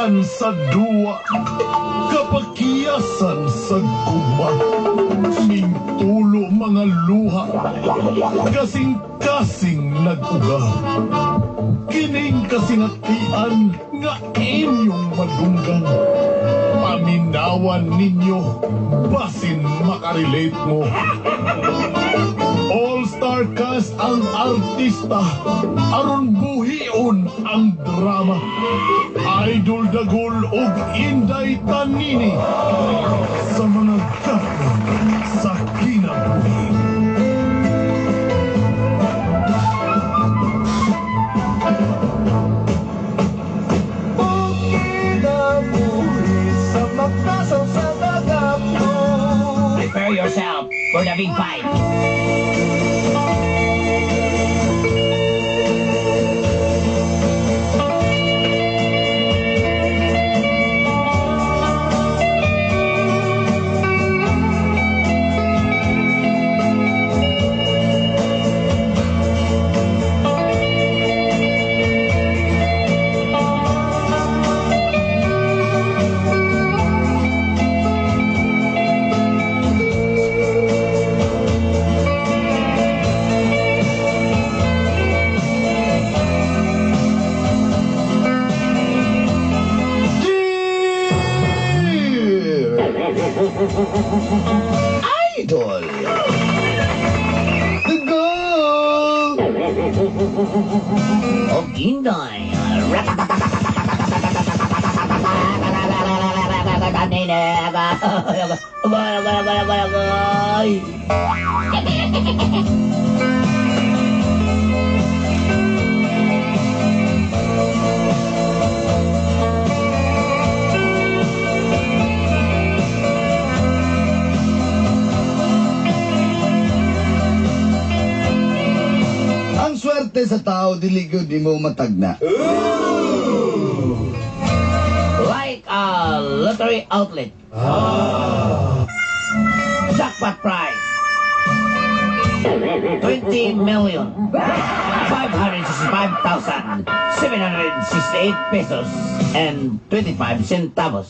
Kasakitan sa duwa, kapakiyasan sa gugma, mingtulo mga luha, kasing-kasing nag-uga. Kining kasinatian nga inyong madunggan. Paminawan ninyo, basin makarelate mo. All-star cast ang artista, aron buhion ang drama. Idol Dagul og Inday Tanini sa mga gapon sa kinabuhi. Kinabuhi sa makasaw sa kagapno. Prepare yourself for the big fight. Dear Idol, The Goal, Og Inday. Ang swerte sa tao, dili gyud nimo matagna. Like a lottery outlet. Jackpot prize. 20,565,768 pesos and 25 centavos.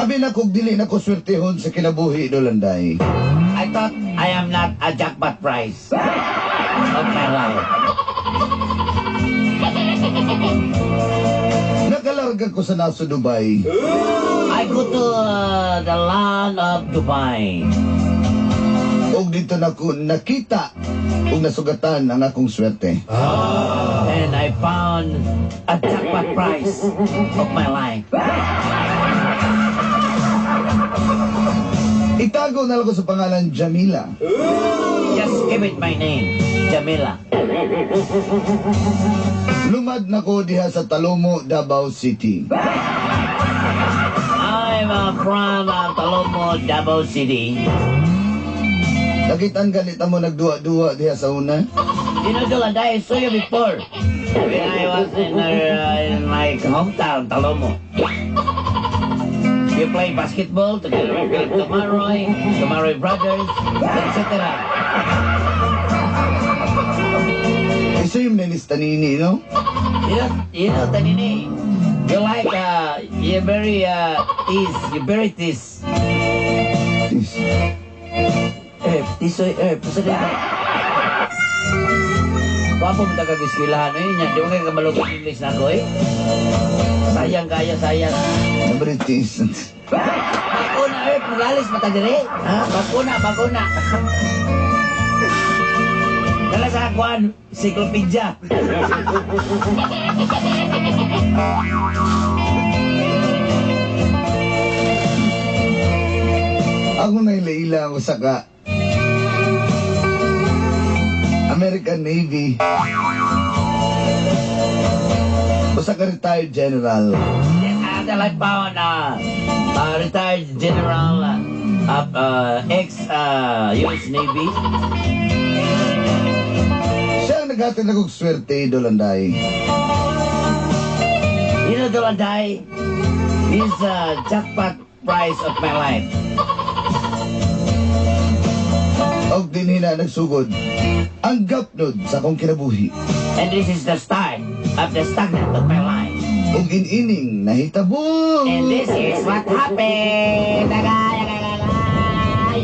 Abi na kog dili na ko swertehon sa kinabuhi, Dolanday. I thought I am not a jackpot prize of my life. Nakalarga ko sa naso Dubai. I go to the land of Dubai. Og dito na ko nakita ug nasugatan ang akong swerte. And I found a jackpot prize of my life. Itago na lang ko sa pangalan Jamila. Just give it my name, Jamila. Lumad na ko diha sa Talomo, Davao City. I'm from Talomo, Davao City. Nakitaan ganit mo nagduwa-duwa diha sa una. You know, Jolanda, I saw you before when I was in my hometown, Talomo. You play basketball together with Philip Tumaroy, Tumaroy Brothers, etc. Isa yung nanis Tanini, no? You know, Tanini, you like, you're very, tease, you very tease. Tis. Eh, tisoy, eh, pusa din. Gwapo mo taga eskwelahan, eh, nya. Di mo kayo kamalugod English na ako, eh. Sayang kaya, sayang. British. Bako na, eh, magalis mata dire. Ha? Bako na, bako na. Dala sa akuan, encyclopedia. Ako na ila ako sa ka American Navy. Usa ka retired general. Yes, I found retired general of ex US Navy. Siya ang naghatid na kog swerte, Dolanday. You know, Dolanday, he's a jackpot prize of my life. Og dinhi na nagsugod ang gapnod sa akong kinabuhi. And this is the start of the stagnant of my life. Ug inining nahitabo. And this is what happened. Agay, agay, agay.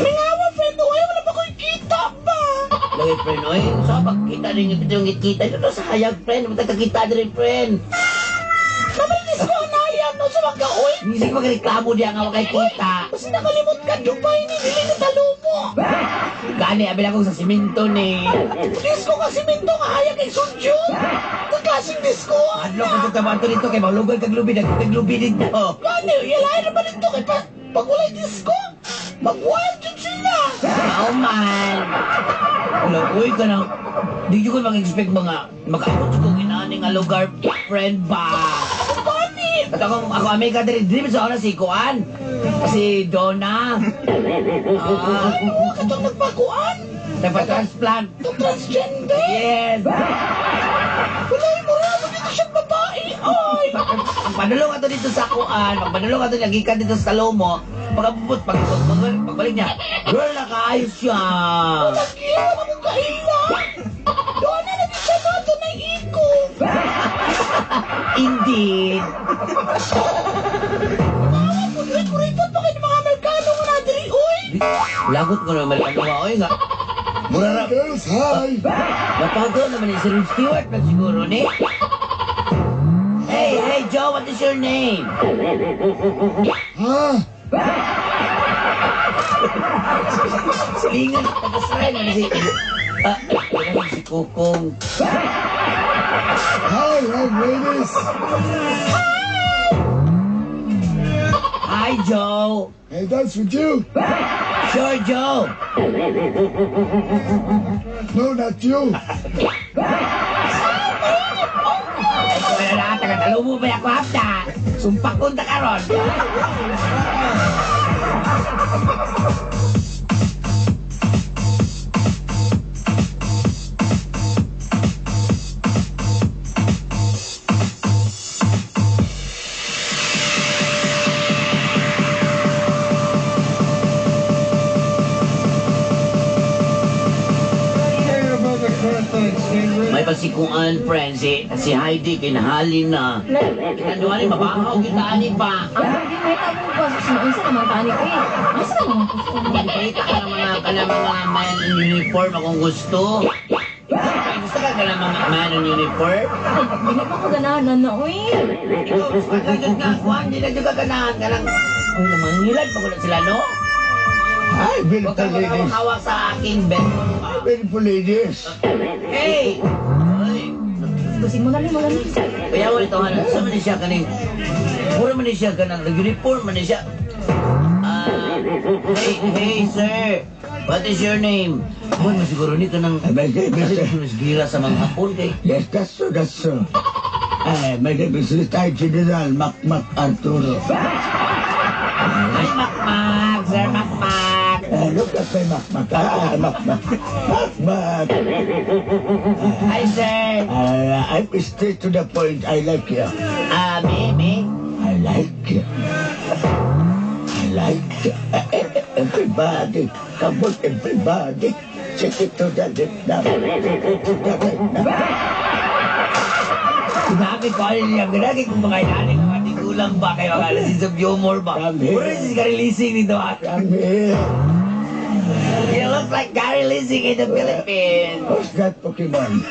Mingawa, friend, oy, wala pa ko'y kita ba? Lagi, friend, oy, sa pagkita rin yung kita dito sa hayag, friend. Magkakita din, friend. Namalinis ko ang nayan, no, sa mga oy. Hindi sige magreklamo diya nga wakay kita. Kasi nakalimot ka, Dubai, ni dili na talumo. Gani, abi lang sa simento ni. Disco ka simento nga hayag kay Sunjun. Nagkasing disco, Adlo ko dito ba dito kay malugoy kag lubi kag lubi dito. Gani, yalain na ba dito kay pa, pag walay disco, mag-wild yun sila. Mao man. Wala, uy ka nang. Di ko mag-expect mga makaabot ko ginani nga lugar, friend ba? Gani, At ako Amerika diri diri sa una si Kuan. Si Donna. Ah, ano, ka itong nagbaguan? nagpa-transplant. Itong transgender? Yes. Wala yung mura dito siyang babae, ay. Ang panulong ato dito sa kuan, pag panulong ato lagi ka dito sa Talomo, pagkabubot, pagbalik niya, girl, nakaayos siya. Lagi, wala mong kaila. Doon na natin siya no, doon ay iko. Indeed. Mga po, ay kuripot pa kayo ng mga Amerikano nga nadiri, uy. Lagot ko naman ang mga oy nga. Mura ra. Girls, hi! Matago naman ni Sir Stewart man siguro ni. Hey, hey Joe, what is your name? Ha? Silingan, taga-sry naman si... Ah, wala si Kukong. Hi, hi, ladies! Hi, Joe. Hey, dance with you! Sure, Joe. No, not you! Ay, wala na, taga-talo mo ba ako hapta? Sumpakon ta karon. May pasikuan, friend, si Heidi kinahali na. Kita ni mabahaw kita ani pa. Ang lagi may tabong ko sa unsa naman tani ko eh. Asa naman gusto mo? Ipakita ka ng mga man in uniform akong gusto. Ikaw, gusto ka ka ng mga man in uniform? Ay, dili pa ko ganahan na uy. Ikaw, gusto ka nga, Juan, di na juga ganahan ka lang. Uy, namangilad pa ko na sila, no? Hi, Huwag beautiful kang ladies! hawak sa aking bed. Beautiful ladies! Hey! Ay, Kusig mo na mo na. Kaya wala ito, ano, sa man siya kaning, mura man siya kanang, nag-uniform man siya. Ah, hey, hey, sir, what is your name? Uy, masiguro ni kanang, kasi mas gira sa mga hapon kay. Yes, that's so, that's so. My name is retired General Mac Mac Arturo. Ay, Makmak, Sir Makmak. Look at my Mac Mac. Ah, Mac Mac. Mac Mac. Hi, sir. I'm straight to the point. I like you. Ah, me, me. I like you. I like you. Everybody, come on, everybody. Take it to the left now. To the right now. Grabe ko, ano niya, grabe kung mga inani nga mga tigulang ba kayo mga sense of humor ba? Come here. Puro si Gary Lising nito ah. Come here. You look like Gary Lising in the Philippines. Who's that Pokemon?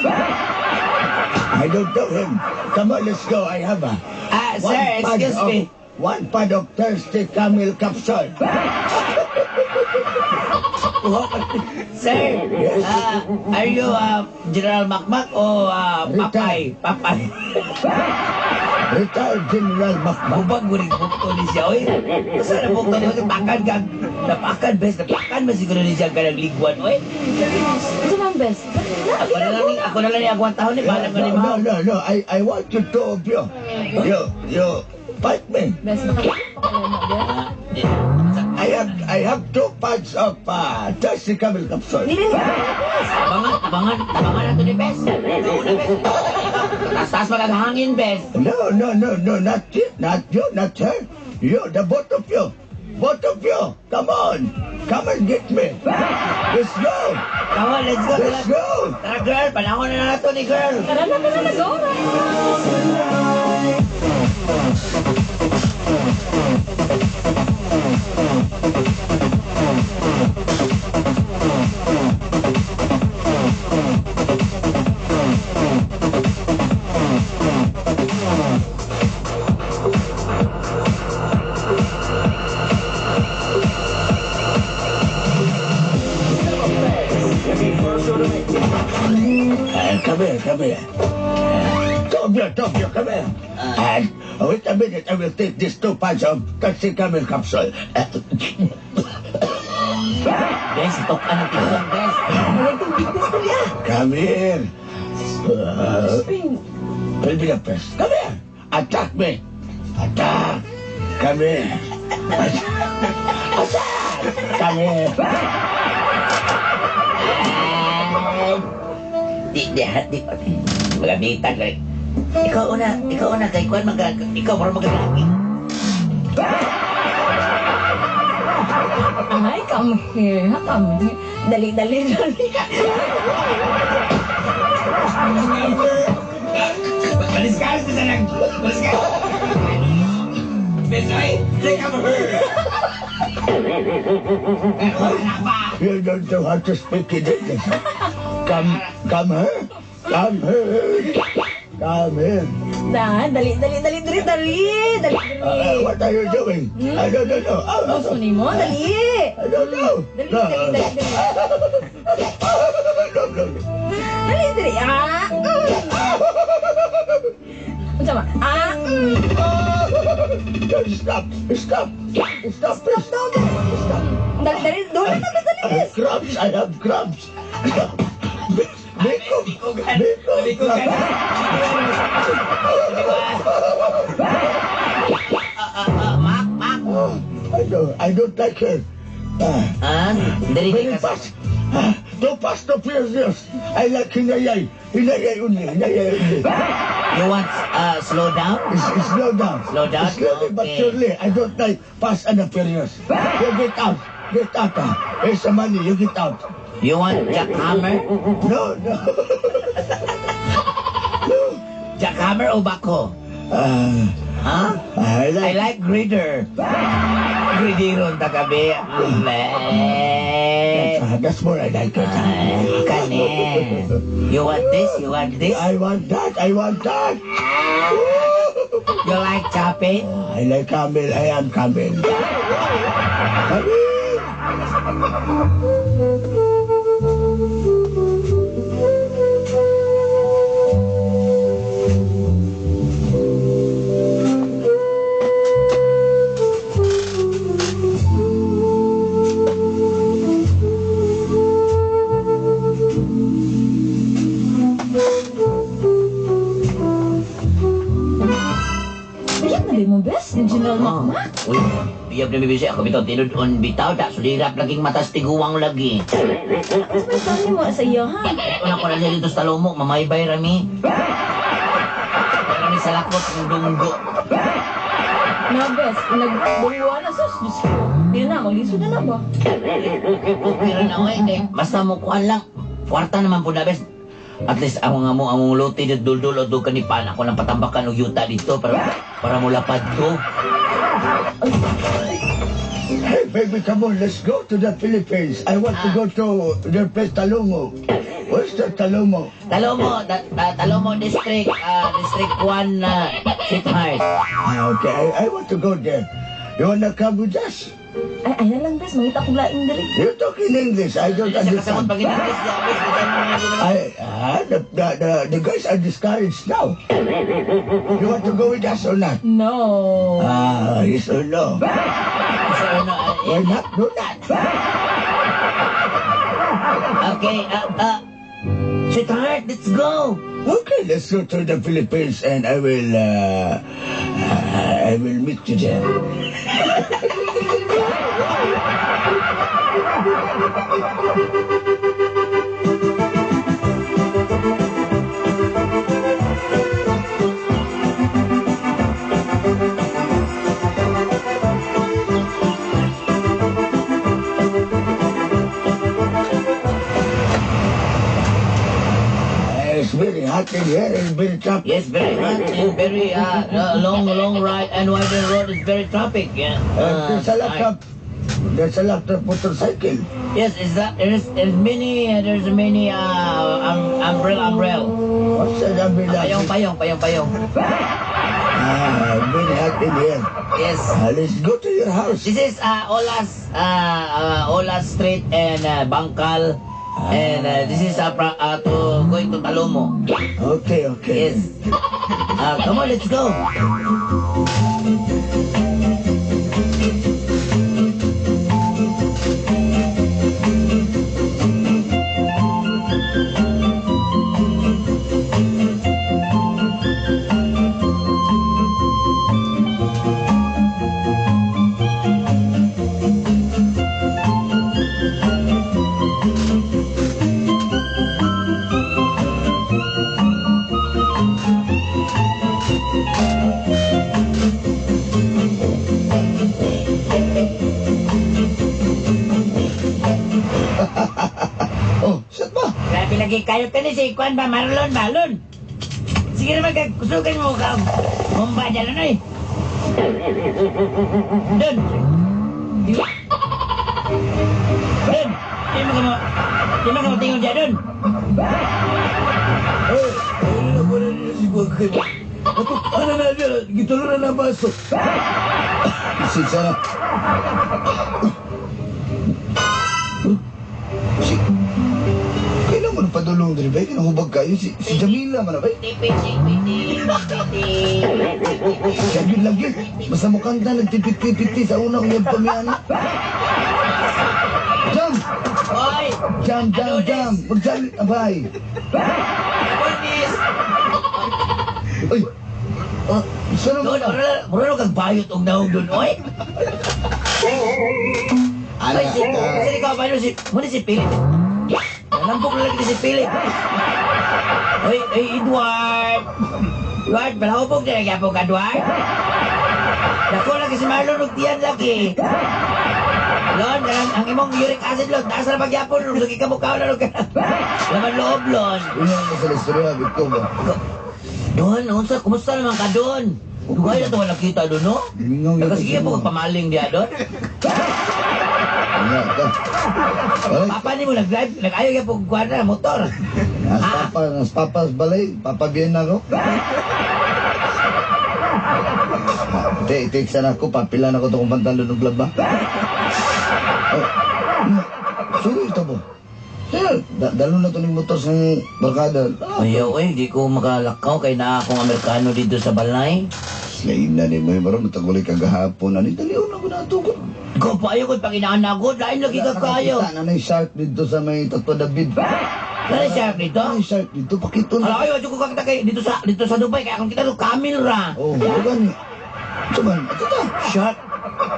I don't know him. Come on, let's go. I have a Ah, sir, one pad excuse of, me. One pad of thirsty camel capsule. Sir, Yes. Are you General Makmak o Papay? Retired. Papay. Retired General Makmak. Bubag mo rin bukto ni siya, oy. Basta na bukto ni siya, pakan ka. Napakan, bes. Napakan ba siguro ni siya ka ng ligwan, oy? Unsa man bes? Ako na lang ni agwantahon ni, bahala ka ni No, Ma'am. no, no, no. I want you two of you. You fight me. Bes baka mo be. I have two pods of thirsty camel capsule. Dili ni. Tabangan, tabangan, tabangan na to ni Bes. Ikaw na, Bes. Taas-taas magaghangin, Bes. No, no, no, no, not you, not you, not her. You, the both of you. Both of you. Come on. Come and get me. Let's go. Come on, let's go. Let's go. Tara, girl. Panahon na na to ni girl. Tara na, tara na, go right. Come here, come here. Two of you, come here. And wait a minute, I will take these two pods of thirsty camel capsule. Bes, tok ang tigong, Bes. Walang tubig, Bes, niya. Come here. Will be the first. Come here. Attack me. Attack. Come here. Attack. Come here. Di, di, di. Magamitan ka rin. Ikaw una, kay Kwan, mag, ikaw, para magalaki. Ay, come here. Ha, come here. Dali, dali, dali. Maniskas na lang. Maniskas. Bes, ay, take come here. Wala pa. You don't know how to speak in English. Come, come here. Come here. Come here. Da, dali, dali, dali, dali, dali, dali, dali. What are you doing? I don't know. Oh, Gusto nimo? Dali. I don't know. Dali, No. dali, dali, dali. No, no, no. Dali, dali. Ah. Unsa man? Ah. Don't stop. Stop. Stop, please. Stop daw, Stop. Dali, dali. Doon na, dali, I dali. have cramps. I have cramps. Biko. Biko. Biko ka na. Mak, mak. Oh, I don't like her. Ah, dali Very ka. fast. Too fast, too furious. I like hinayay. Hinayay only. Hinayay only. You want slow down? It's slow down. Slow down? Slowly but Okay. surely. I don't like fast and furious. You get out. Get out. Ah. Here's the money. You get out. You want jackhammer? No, no. No. Jackhammer o backhoe? Ha? I I like. like grader. Graderon ta kabi. That's more I like it. Kani. You want this? You want this? I want that. I want that. You like chopping? I like camel. I am camel. Camel. Uyab na mo, bes? Ni General Makmak? Uy, biyab na bibisi ako bitaw tinud-on bitaw da sulirap laging matas tiguang lagi. Mas may plano mo sa iyo, ha? Una ko na siya dito sa Talomo, mamaybay rami. Rami sa lakot ng dunggo. Na, bes, nagbuwa na sus. Diyos ko. Di na, maglisod na na ba? Okay ra na oy kay basta mo kuan lang. Kwarta naman po na bes. At least ako nga mo ang luti dito duldul o dugan ni pan ako ng patambakan og yuta dito para mulapad ko. Hey, baby, come on. Let's go to the Philippines. I want to go to their place, Talomo. Where's the Talomo? Talomo, Talomo District, District 1, sweetheart. Ah, okay, I want to go there. You wanna come with us? Ay, ay na lang, bes. Mangita kong laing diri. You talk in English. I don't Hindi siya kasabot understand. pag in-English siya, bes. Kasi ano mga ginawa. The guys are discouraged now. You want to go with us or not? No. Ah, yes or no? Yes or no? Why not? Do that. Okay, sweetheart, let's go. Okay, let's go to the Philippines and I will meet you there. It's very hot in here and very traffic. Yes, very hot and very long, long ride and wide road is very traffic. Yeah. There's a lot of there's a lot of motorcycle. Yes, is that there's many there's many umbrella umbrella. What's that umbrella? Payong payong payong payong. Ah, very hot in here. Yes. Let's go to your house. This is Olas Olas Street and Bangkal. And this is to going to Talomo. Okay, okay. Yes. Come on, let's go. Oh, saan ba? Grabe lagi kayo kani si Kwan ba Marlon Marlon. Sige naman kag kusugan mo ka. Mumba dyan ano eh. Dun. Dun. Di mo ka mo. Di mo ka mo tingon dyan dun. Ay, ayun na po na nila si Joaquin. Ato, ano na niya? Gitulo na na baso. Pasensya na. Si... Kailan mo na padulong diri ba? Kinahubag kayo. Si Jamila man na ba? Siya yun lagi. Basta mo kanta, nagtipit-tipit sa una kong pamiyana. Jam! Hoy! Jam, jam, jam! Mag-jam, abay! Adonis! Uy! Oh, saan Doon, naman? mura kag bayot og naong doon, oy. Ana, Ay, si, si ikaw ba si, muna si Philip. Nalambok na lagi si Philip. Oy, oy, Edward. Edward, balahubog na nagyapon ka, Edward. Dako lagi si Marlon og tiyan lagi. Lon, kanang ang imong uric acid lon, taas na pagyapon, sugi ka mukha na ka. Laman loob, Lon. Yun ang sa istorya, ko ba? Don, unsa, kumusta naman ka, Don? Dugay na ito wala kita doon, no? Mingaw yun Nakasige sa po mo. pamaling diya, Don. Nga ka. Ay, Papa ni mo nag-drive, nag-ayaw ya po kuwan na motor. nas papa, nas papa sa balay, papa bien na ako. Te, te, sana ako, papila na ko itong pantalon ng glaba. Oh, sorry ito po. Sir, dalo na to ng motor sa barkada. Ayaw eh, di ko makalakaw kay naa akong Amerikano dito sa balay. Lain na ni mo, marang matagulay kagahapon. Ano, daliw na ko natugod. Ikaw pa ayaw ko pag inaanagod, lain lagi ka kayo. Nakakita na na yung shark dito sa may Tatwa David. Ano shark dito? Ay, shark dito, pakito Ala na. ayaw, ko kakita kay dito sa Dubai kaya akong kita do camel ra. Oh, bukan. Ito man, ito ta. Shark.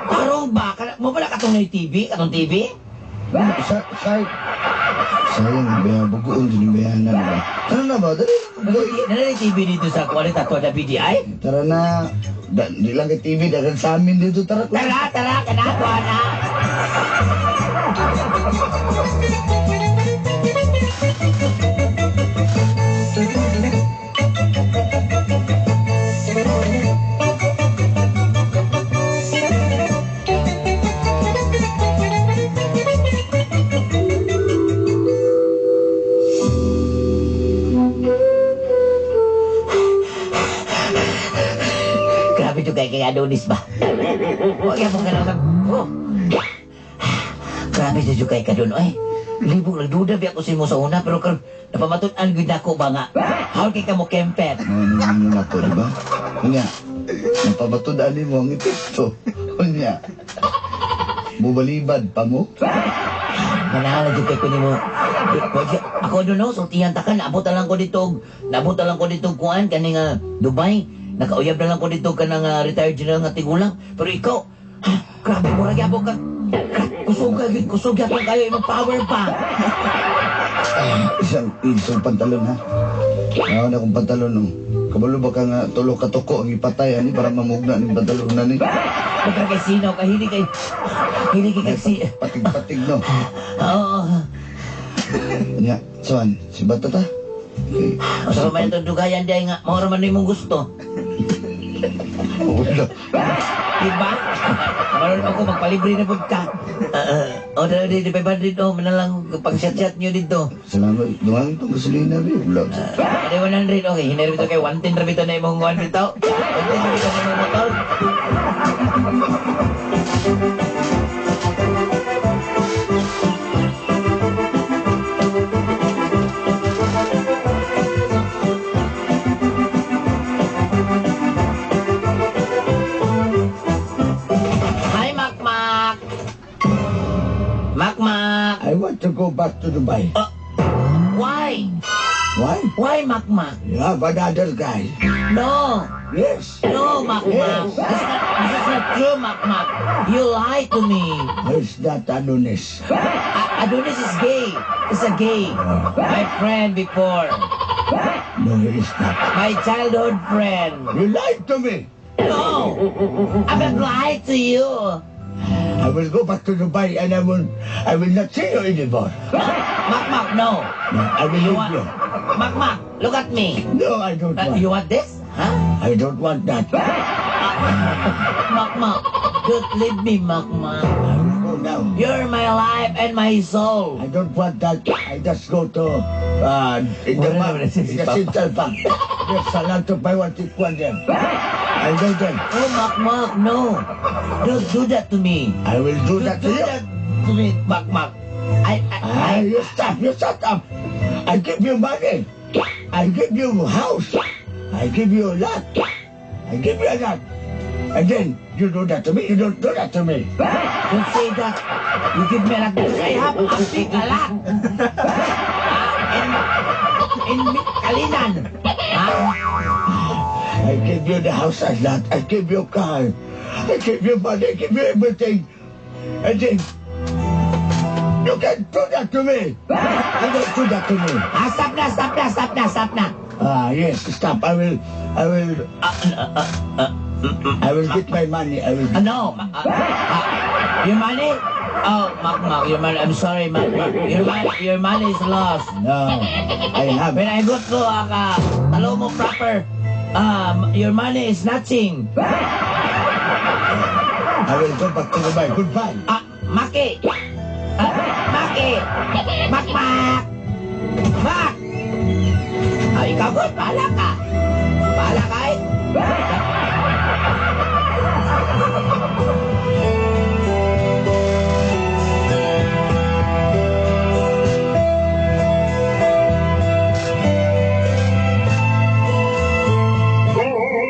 Tarong ba? Mo pala katong na TV, katong TV? Shark, shark. Sayang, ba, bugoon din yung bayanan ba? Tara na ba? Dali na. Nana TV dito sa kuwan Tatwa David ay? Tara na. Di lang kay TV, dahil sa amin dito. Tara. Tara, tara, kanato na. Grabe to kay Adonis ba? Huwag yan mo ka lang. Oh. Grabe sa jud kay ka doon, oy. Libog nagduda biya ko sa imo sa una pero karon napamatud-an gyud nako ba nga. How kay ka mo kempet? Ano naman na to, di ba? Unya, napabatod-an mo ang epekto. Unya, bubalibad pa mo. Ganahan jud kay ko nimo. Ako doon no, sultihan ta ka, naabutan lang ko dito, naabutan lang ko dito kuan kani nga Dubai. Nakauyab na lang ko dito kanang retired general nga tigulang. Pero ikaw, ha, grabe mo ra gyapon ka. Kusog ka gyud, kusog gyapon kayo imong power pa. Isang isang pantalon ha. Ako na akong pantalon no. Kabalo ba ka nga tulo ka tuko ang ipatay ani para mamugna ning pantalon na ni. Magka kay sino ka hili kay hili kay kag si. Patig-patig no. Oo. Nya, soan, si bata ta. Okay. Usa pa man itong dugayan diay nga mao ra man imong gusto. Wala. Diba? Maroon ako magpalibre na pud ka. O di di 500 oh, manalang pang chat-chat nyo dito. Salamat. Dungan itong gasolina bi. Wala. Ade 100 okay, hinay bitaw kay 110 ra bitaw na imong 1 bitaw. 110 ra bitaw na imong motor. Hi, Makmak. Makmak. I want to go back to Dubai. Why? Why? Why, Makmak? You have another guy. No. Yes. No, Makmak. Yes. This is not true, Makmak. You lied to me. It's not Adonis. Adonis is gay. He's a gay. My friend before. No, he is not. My childhood friend. You lied to me. No. I will lie to you. I will go back to Dubai and I will not see you anymore. Makmak, no. No, I will You leave want, you. Makmak, look at me. No, I don't want. You want this? Huh? I don't want that. Makmak, don't leave me, Makmak. I will go now. You're my life and my soul. I don't want that. I just go to in the Wala bank, naman si in the Papa. central bank. There's a lot of I want to one them. I go there. Oh, Makmak, no. Don't do that to me. I will do Don't that to do you. that to me, Makmak. I, Ah, you stop. You shut up. I give you money. I give you house. I give you a lot. I give you a lot. And then you do that to me. You don't do that to me. Don't say that. You give me a lot because I have a big a lot. Ah, in Kalinan. Ah, I give you the house a lot. I give you car. I give you money. I give you everything. And then you can do that to me. You don't do that to me. Ah, stop na, stop na, stop na, stop na. Ah, yes, stop. I will get my money. I will. Ano? Your money? Oh, Mak Mak, your money. I'm sorry, Mak Mak. Your money is lost. No, I have. When I go to Talomo proper, your money is nothing. I will go back to Dubai. Goodbye. Ah, Maki! Ah, Maki! Mak Mak! Mak! Ah, ikaw good, bahala ka. Bahala ka eh.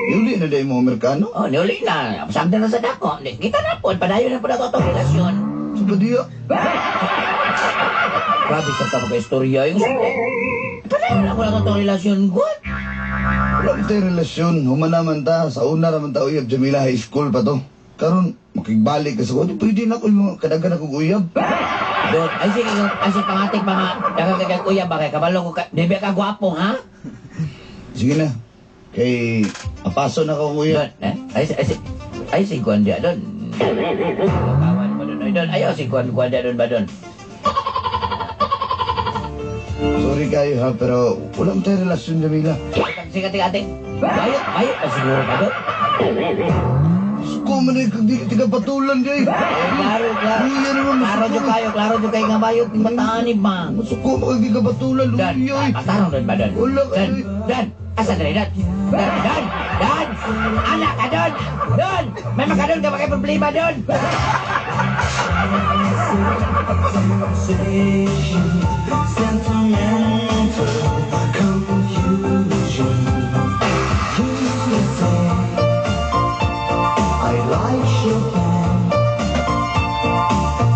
Yuli na dahil mo Amerikano. Oh, niuli na. Samdan na sa dako. Kita na po. Padayon na po na itong relasyon. Sa padiya. Grabe sa ka istorya yung padayon na po na itong relasyon. Good. Wala ba tayo relasyon? Human naman ta. Sa una naman ta uyab. Jamila High School pa to. Karon makigbalik ka sa ko. Di pwede na ako yung mga kadagan akong uyab. Doon, ay sige, ay sige, pangatik mga daghang kay kuya ba kay kabalo ko ka, di ba ka gwapo ha? Sige na. Kay apaso na akong uyab. Doon, eh? Ay ay ay si Kuan dia doon. Kawan mo doon, ay doon. Ayaw si Kuan Kuan dia doon ba doon? Sorry kayo ha, pero wala mo tayo relasyon, Jamila. Sige, ate, ate. Bayo, bayo pa siguro ka doon. Suko man eh, kung di ka tigapatulan di. Eh, klaro, klaro. Luya naman, Klaro masuko. jud kayo, klaro jud kayo nga bayo, bataan ni ba? Masuko mo kung di ka patulan, Dan, luya eh. patarong doon ba doon? Wala Dan, kayo. Dan, asa dali, Dan? Dan, Dan, Dan! Anak ka doon! Doon! May makadon ka ba kay problema doon? Sensation, sentimental confusion. Used to say I like Chopin.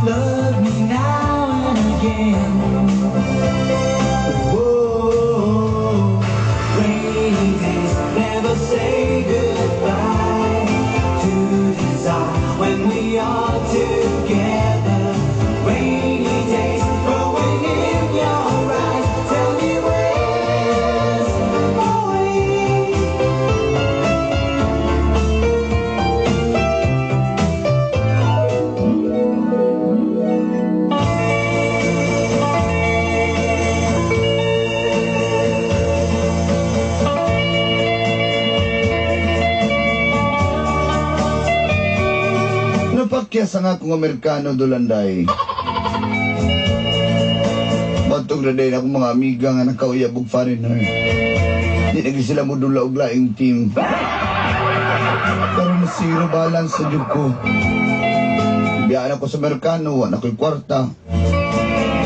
Love me now and again. Whoa, rainy days never say goodbye to desire when we are together. Rainy days growing in your eyes. Tell me, where's my way? Napakyas ang akong Amerikano, Dol Anday. Bantog na din akong mga amiga nga nakauyab og foreigner. Di na gyud sila modula og laing team. Pero na zero balance sa jud ko. Gibiyaan ako sa Amerikano, wala ko'y kwarta.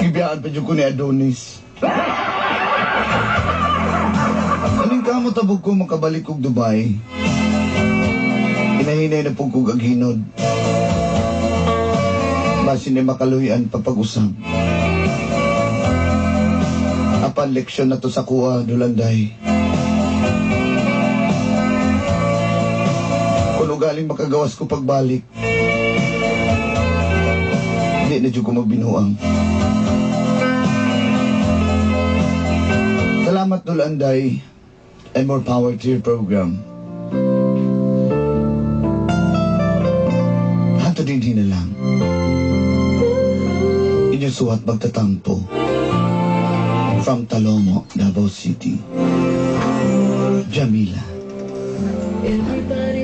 Gibiyaan pa jud ko ni Adonis. Aning kamo tabog ko makabalik og Dubai. Hinahinay na po kog aghinod. Basin ay makaluyan papag-usab. Apan leksyon na to sa kuha, Dol Anday. Kung ugaling makagawas ko pagbalik, di na jud ko magbinuang. Salamat, Dol Anday, and more power to your program. Hanto din na lang. Inyong suwat magtatampo. From Talomo, Davao City. Jamila. Everybody